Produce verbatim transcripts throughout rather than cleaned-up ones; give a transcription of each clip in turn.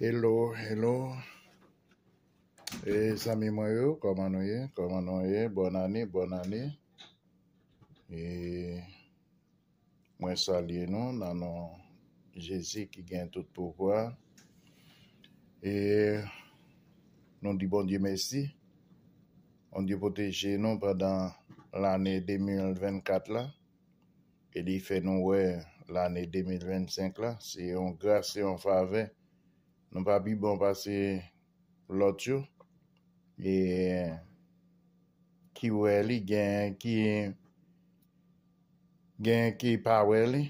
Hello, hello. E zanmi mwen yo, kòman nou ye? Kòman nou ye? Bòn ane, bòn ane. E mwen salye nou nan non Jezi ki gen tout pouvwa. E nou di Bondye mèsi. Bondye pwoteje nou pandan lane de mil vennkat la. E li fè nou wè lane de mil vennsenk la. Se yon gras, se yon favè. Nou pa pi bon pase lòt yo. E ki wè li, gen ki, gen ki pa wè li,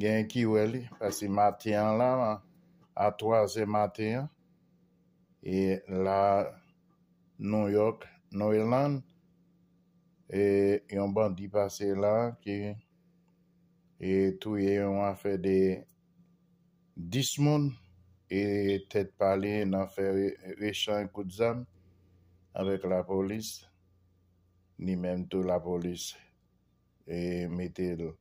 gen ki wè li. Pase maten an la, a twazè maten an, e la, New York, New England, e yon bandi pase la ki, e touye yon afè de dis moun, e tèt pale nan fè re-, rechanj kout zam avèk lapolis. Ni menm tou lapolis, e mete l,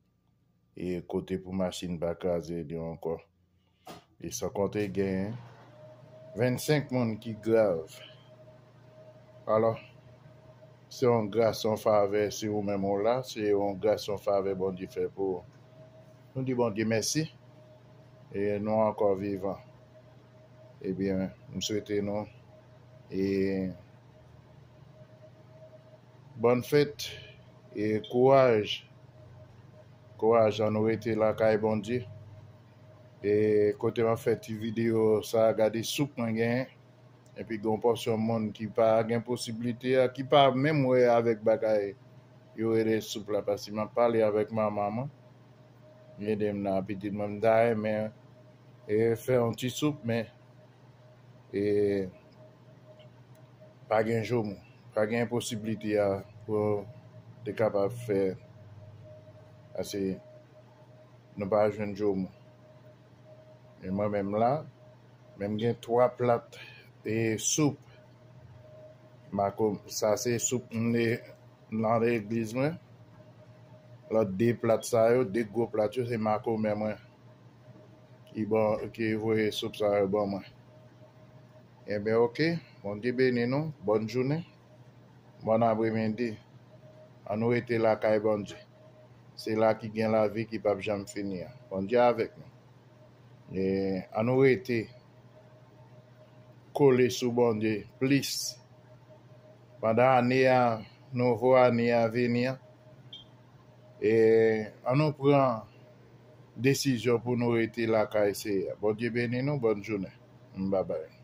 e kote pou machin pa kraze li ankò. E san konte gen vennsenk moun ki grav. Alò, se yon gras, yon favè, si ou menm ou la, se yon gras, yon favè Bondye fè pou ou. Nou di Bondye mèsi. E nou ankò vivan. Ebyen, m swete nou e bòn fèt e kouraj. Kouraj, ann rete lakay Bondye. E kote m ap fè ti videyo sa, gade soup mwen genyen. Epi gen yon pòsyon moun ki pa gen posiblite a, ki pa menm wè avèk bagay yo rele soup la, paske m ap pale avèk manman mwen. Li ede m nan, pitit mwen, m ta renmen, e, fè yon ti soup, men, e, pa gen joumou, pa gen posiblite a pou te kapab fè, paske nou pa jwenn joumou. E mwen menm la, menm gen twa plat e soup. Mako, sa se soup m te nan legliz mwen. Lòt de plat sa yo, de gwo plat yo, se makomè mwen ki ban, ki voye soup sa yo ban mwen. Ebyen, oke, Bondye beni nou, bòn jounen, bòn apremidi. Ann rete lakay Bondye. Se la ki gen lavi ki p ap janm fini an. Bondye avèk nou. E ann rete kole sou Bondye plis. Pandan ane a, nouvo ane a vini an, e ann nou pran desizyon pou nou rete lakay Seyè a. Bondye beni nou, bòn jounen. Babay.